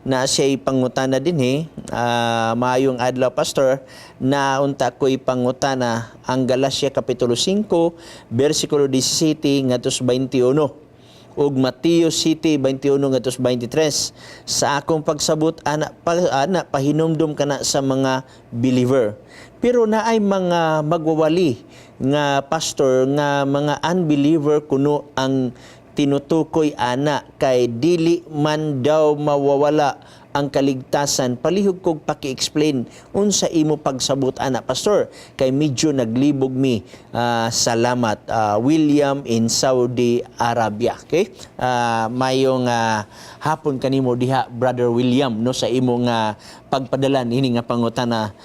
Na siya'y pangutana dinhi. Maayong adlaw, Pastor, na unta ko'y pangutana ang Galacia kapitulo 5 bersikulo 17 ngadto sa 21 ug Mateo 7:21 ngadto sa 23. Sa akong pagsabot ana pa, ana pahinumdum kana sa mga believer. Pero naay mga magwawali nga pastor nga mga unbeliever kuno ang tinutukoy ana kay dili man daw mawawala ang kaligtasan. Palihog kog paki-explain unsa imo pagsabot ana, Pastor, kay medyo naglibog mi. Salamat. William in Saudi Arabia. Okay, mayong hapon kanimo diha, Brother William, no, sa imong pagpadala ini nga pangutana.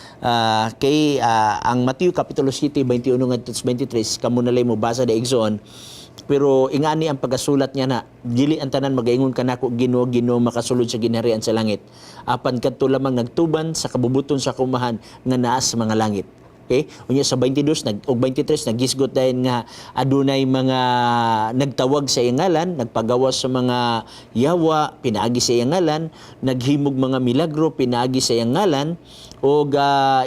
Kay ang Mateo kapitulo 7:21 ngadto sa 23, kamo na mo basa da, igsoon. Pero ingani ang pagkasulat niya na dili ang tanan magaingon kanako, "Ginoo, Ginoo," makasulod sa ginharian sa langit. Apan kadto lamang nagtuban sa kabubuton sa akong Amahan nga naa sa mga langit. Okay? Unya sa 22 og 23, naghisgot dayon nga adunay mga nagtawag sa iyang ngalan, nagpagawas sa mga yawa pinaagi sa iyang ngalan, naghimog mga milagro pinaagi sa iyang ngalan, ug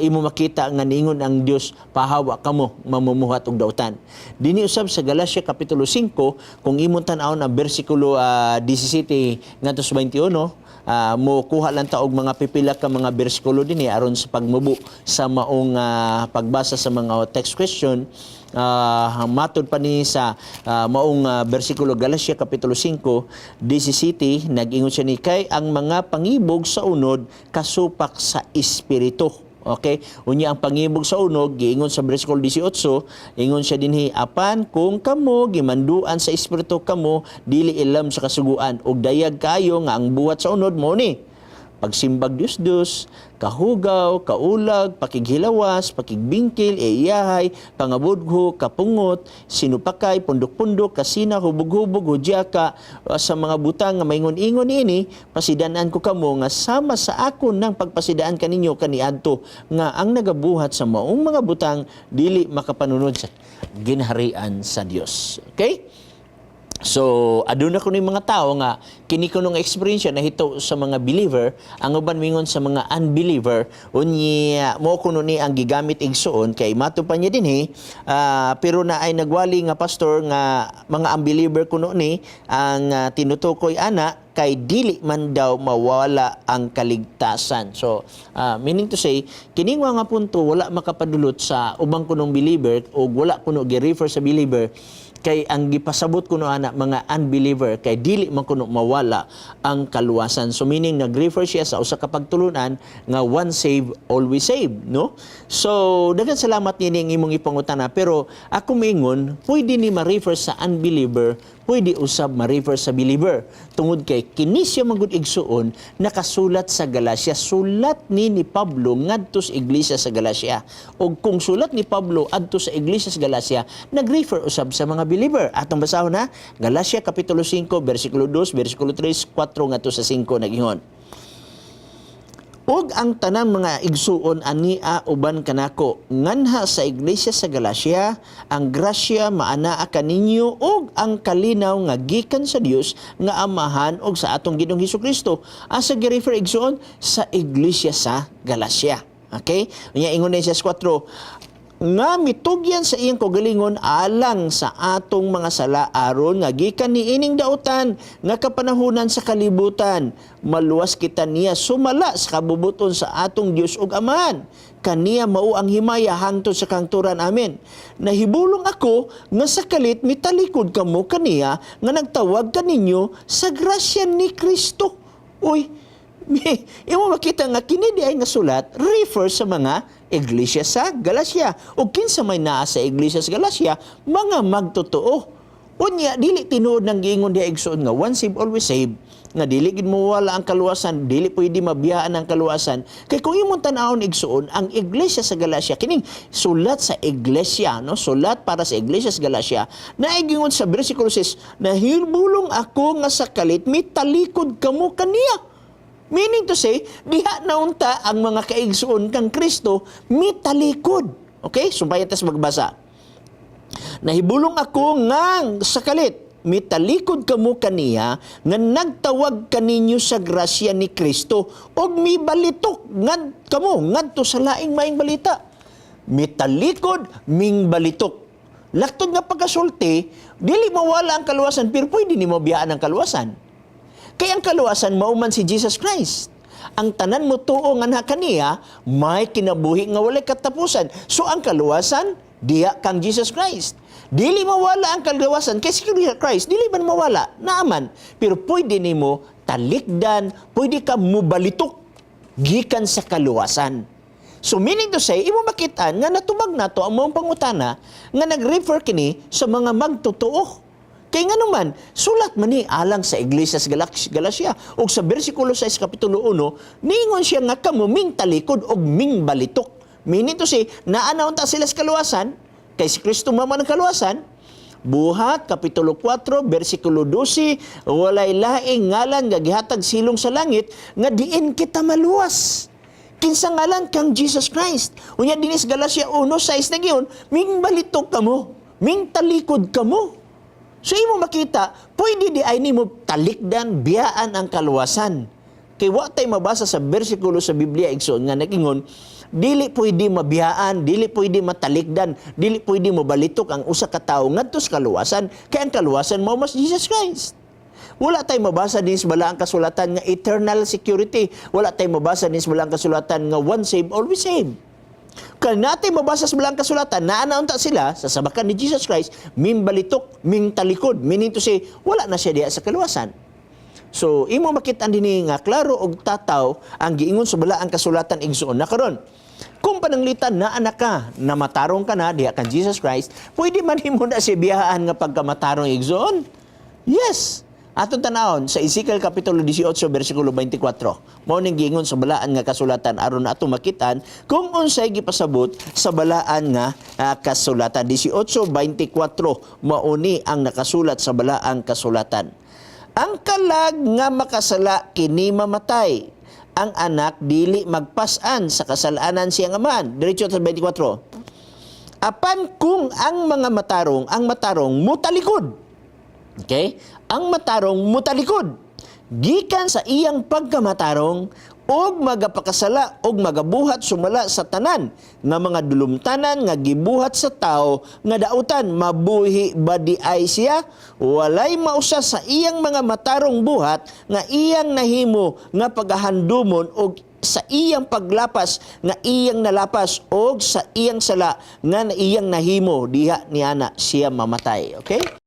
imo makita nga niingon ang Dios, "Pahawa kamo, mamumuhat og dautan." Dinhi usab sa Galatia kapitulo 5, kung imong tan-awon ang bersikulo 17 ngadto sa 21, mo kuha lang ta og mga pipila ka mga bersikulo dinhi aron sa pagmubo sa maong pagbasa sa mga text question. Matod pa ni sa maong bersikulo, Galatia kapitulo 5 17, nag-ingon siya ni, "Kay ang mga pangibog sa unod kasupak sa espiritu." Okay? Unya ang pangibog sa unod, giingon sa bersikulo 18, ingon siya dinhi, "Apan kung kamo gimanduan sa espiritu, kamo dili ilam sa kasuguan." Ug dayag kayo nga ang buhat sa unod mo ni pagsimbag Dios-Dios, kahugaw, kaulag, pakighilawas, pakigbingkil, iyahay, pangabudho, kapungot, sinupakay, pundok-pundok, kasina, hubog-hubog, hudyaka, sa mga butang nga maingon-ingon ini, pasidan-an ko kamo nga sama sa ako ng pagpasidaan kaninyo kaniadto nga ang nagabuhat sa maong mga butang dili makapanunod sa ginharian sa Dios. Okay? So, aduna kuno yung mga tao nga kini kunong experience nahito sa mga believer, ang uban mingon sa mga unbeliever. Unya mo kuno ni ang gigamit, igsuon, kay mato pa niya dinhi, pero na ay nagwali nga pastor nga mga unbeliever kuno ni ang tinutukoy ana kay dili man daw mawala ang kaligtasan. So, meaning to say, kining nga punto wala makapadulot sa ubang kunong believer o wala kuno gi-refer sa believer, kay ang gipasabot kuno ana mga unbeliever, kay dili man kuno mawala ang kaluwasan. So meaning nag-refer siya sa usa ka pagtulunan nga one save, always save, no? So daghan salamat nining imong ipangutana, pero ako moingon pwede ni ma-refer sa unbeliever, pwede usab ma-refer sa believer, tungod kay kini siya man gud, igsuon, nakasulat sa Galacia. Sulat ni Pablo ngadto sa iglesia sa Galacia, ug kung sulat ni Pablo adto sa iglesia sa Galacia, nag-refer usab sa mga believer. Atong basahon na Galacia kapitulo 5 bersikulo 2, bersikulo 3, 4 ngadto sa 5. Nag-ingon, "Ug ang tanang mga igsuon ania uban kanako nganha sa iglesia sa Galacia, ang grasya maanaa kaninyo ug ang kalinaw nga gikan sa Dios nga Amahan ug sa atong Ginoong Hesukristo." Asa gi-refer, igsuon? Sa iglesia sa Galacia. Okay? Unya ingon na siya sa 4, "Nga mitugyan sa iyang kaugalingon alang sa atong mga sala, aron nga gikan niining dautan nga kapanahunan sa kalibutan maluwas kita niya sumala sa kabubuton sa atong Dios ug Amahan. Kaniya mao ang himaya hangtod sa kahangturan. Amen. Nahibulong ako nga sa kalit mitalikod kamo kaniya nga nagtawag kaninyo sa grasya ni Kristo." Uy, imo makita nga kini di ay nga sulat refer sa mga iglesia sa Galacia. O kinsa may naa sa iglesia sa Galacia? Mga magtotoo. Unya dili tinuod nang giingon diha, igsuon, nga one save, always save, nga dili gid mo wala ang kaluwasan, dili pwede mabiyaan ang kaluwasan. Kay kung imong tan-awon, igsuon, ang iglesia sa Galacia, kining sulat sa iglesia, no, sulat para sa iglesia sa Galacia, naigingon sa bersikulo 6, "Nahibulong ako nga sa kalit mitalikod kamo kaniya." Meaning to say, diha naunta ang mga kaigsuon kang Kristo mitalikod. Okay? Sumpayan tas magbasa. "Nahibulong ako nga sa kalit." Mitalikod kamo kaniya nga nagtawag kaninyo sa grasya ni Kristo ug mibalitok ngad kamo ngadto sa laing maayong balita. Mitalikod, mingbalitok. Laktod nga pagkasulti, dili mawala ang kaluwasan, pero pwede nimo biyaan ang kaluwasan. Kay ang kaluwasan mao man si Jesus Christ. Ang tanan mo tuo nga na kaniya, may kinabuhi nga walay katapusan. So ang kaluwasan, diya kang Jesus Christ. Dili mawala ang kaluwasan kay si Christ, dili man mawala, naaman. Pero pwede nimo talikdan, pwede ka mubalitok gikan sa kaluwasan. So meaning to say, imo makitaan nga natubag nato ang maong pangutana nga nag-refer kini sa mga magtotoo. Kay nga naman, sulat man ni alang sa iglesia sa Galacia. Ug sa bersikulo 6 kapitulo 1, niingon siya nga kamo ming talikod og ming balitok. Meaning to say, naa na unta sila sa kaluwasan, kay si Kristo mao man ang kaluwasan. Buhat, Kapitulo 4, versikulo 12, walay laing ngalan nga gihatag silong sa langit nga diin kita maluwas. Kinsa ngalan? Kang Jesus Christ. Unya dinis Galacia 1:6 na giyon, ming balitok kamo, ming talikod kamo. So imo makita, pwede di ay nimo talikdan, biyaan ang kaluwasan. Kay wa tay mabasa sa bersikulo sa Biblia, igsoon, nga nagingon dili pwede mabiyaan, dili pwede matalikdan, dili pwede mobalitok ang usa ka tawo ngadto sa kaluwasan, kay ang kaluwasan mao mas Jesus Christ. Wala tay mabasa din sa balaang kasulatan nga eternal security. Wala tay mabasa din sa balaang kasulatan nga once saved, always saved. Kung natin mabasa sa balaang kasulatan, naa na unta sila sa sabakan ni Jesus Christ, mimbalitok, ming talikod. Meaning to say, wala na siya diya sa kaluwasan. So, imo makita dinhi nga klaro og tataw ang giingon sa balaang kasulatan, igsoon, na karon. Kung pananglitan naa na ka, na matarong ka na diha kan Jesus Christ, pwede man nimo na siya biyaan nga pagkamatarong, igsoon. Yes. Atong tanawon sa Ezekiel kapitulo 18 bersikulo 24. Mao ning giingon sa balaan nga kasulatan aron ato makitaan kung unsay gipasabot sa balaan nga kasulatan. 18:24, mao ni ang nakasulat sa balaang kasulatan. Ang kalag nga makasala, kini mamatay. Ang anak dili magpas-an sa kasalanan siyang amahan. Diretso sa 24. Apan kung ang mga matarong, ang matarong mutalikod. Okay? Ang matarong mutalikod gikan sa iyang pagkamatarong og magapakasala og magabuhat sumala sa tanan nga mga dulumtanan nga gibuhat sa tao nga dautan, mabuhi ba di ay siya? Walay mausa sa iyang mga matarong buhat nga iyang nahimo nga pagahandumon og sa iyang paglapas nga iyang nalapas og sa iyang sala nga iyang nahimo diha niana siya mamatay. Okay?